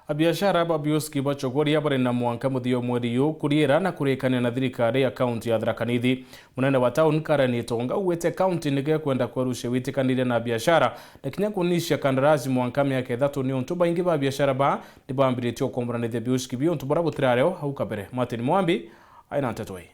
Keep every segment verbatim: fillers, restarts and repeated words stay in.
Abiashara ba bioski ba Chogoria bari na mwanka muthia o mweri uyu kuriira na kurikania na thirikari ya kaunti ya Tharaka Nithi. Munene wa tauni Karen Itonga augite kaunti nigekwenda kwerucia witikaniria na biashara na kinya kunicia kandarasi mwanka miaka ithatu, niuntu baingi ba biashara ba nibambiritie ukomboranithia bioski biu untu buria butirari o hau kabere. Martin Mwambi aina nteto ii.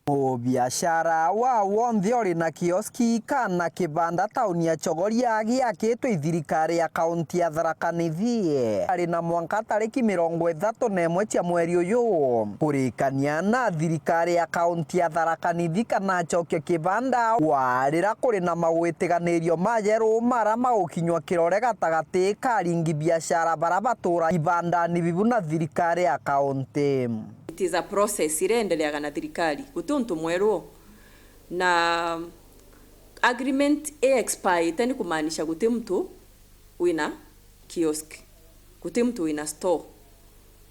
Mubiashara wa wonthe uri na kioski kana kibanda tauni ya Chogoria giakitwe i thirikari ya kaunti ya Tharaka Nithi ari na mwanka tariki mirongo ithatu na imwe cia mweri uyu kurikania na thirikari ya kaunti ya Tharaka Nithi kana acokie kibanda warira kuri na magwitiganirio majeru mara magukinywa kirore gatagati ka aringi biashara bara batura ibandani bibu na thirikari ya kaunti. It is a process ireendereaga na thirikari, guti untu mweru o. Na agreement i expire ni kumaanisha guti muntu wina kiosk, guti muntu wina store.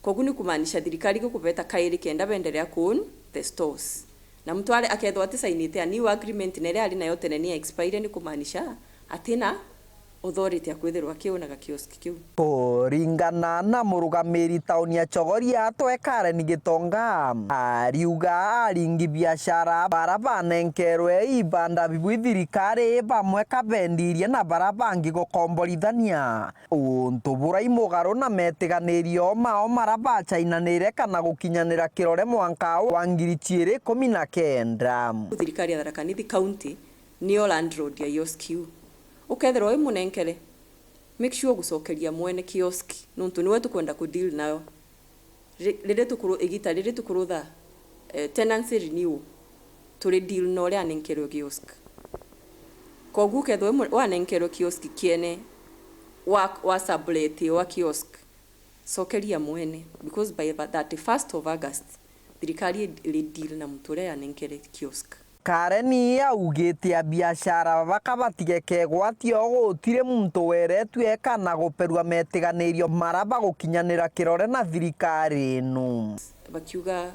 Kogu ni kumaanisha thirikari gukubeta kairi kenda beenderea ku own the stores. Na muntu ari akethwa atisainite a new agreement na iria ari nayo tene ni expire, ni kumaanisha atina authority ya kwithirwa akionaga kiosk kiu. Kuringana na murugamiri tauni ya Chogoria atwe Karen Gitonga, ariuga aringi biashara bara banenkerwe ibanda bibu i thirikari bamwe kabendirie na bara bangi gukomborithania, untu burai mugaru na metiganirio mao mara bachainanire kana gukinyanira kirore mwanka wa ngiri ciiri ikumi na kenda. Thirikari ya Tharaka Nithi County niyo landlord ya kiosk iu. Ukethirwa wi munenkere, make sure ugucokeria mwene kiosk, nontu niwe tukwenda ku deal nayo. Ri-, riria tukuru-, igita riria tukurutha, eh, tenancy renewal, turi deal na uria anenkerwe kiosk. Koguo ukethirwa wi mu-, wanenkerwe kiosk kiene, wa, wa sublet wa kiosk, cokeria mwene, because by the thirty-first of August, thirikari iri deal na muntu uria yanenkere kiosk. Karen augite abiashara baka batige kegwatio gutiri muntu weretue kana guperua metiganirio mara bagukinyanira kirore na thirikari ino. Bakiuga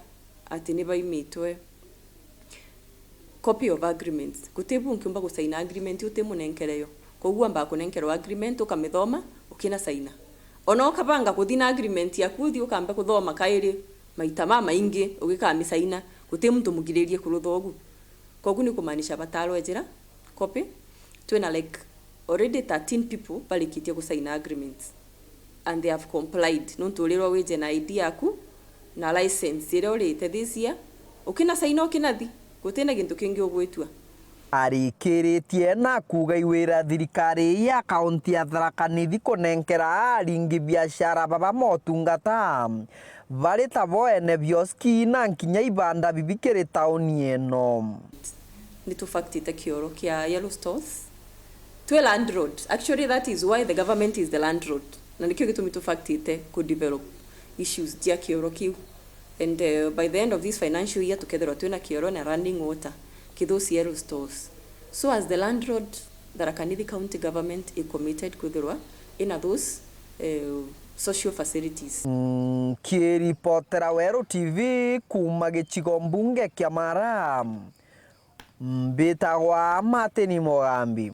ati ni baimitwe copy of agreements. Guti bu nkiumba gusaina agreement uti munenkere yo. Koguo wambaga kunenkerwa agreement, ukamithoma, ukina saina. Ona ukabanga kuthi na agreement yaku, uthi ukambe kuthoma kairi maita mamaingi ugikamisaina, guti muntu mugiririe kurutha ugu. Kogu ni kumaanisha batarwejera copy. Twina, like, already thirteen people barikitie gusaina agreements and they have complied, nontu urirwa wije na I D yaku na license iria urite this year, ukina saina ukinathi, gutina gintu kingi ugwitua. Arikiritie na kuuga iwira thirikari ya kaunti ya Tharaka Nithi kunenkera aringi biashara baba motungata bari ta bo ene bioski na nkinya ibanda bibi kiri tauni ino. Ni tufaktite kioro kia yellow stores. Twi landlord. Actually, that is why the government is the landlord. Na nikio gitumi tufaktite ku develop issues cia kioro kiu. And, uh, by the end of this financial year, tukethirwa twina kioro na running water, kithusi yellow stores. So as the landlord, Tharaka Nithi County Government i committed kwithirwa ina those, uh, social facilities. Nkiripotera Weru T V kuuma gicigo mbunge kia Mara, mbitagwa Martin Mugambi.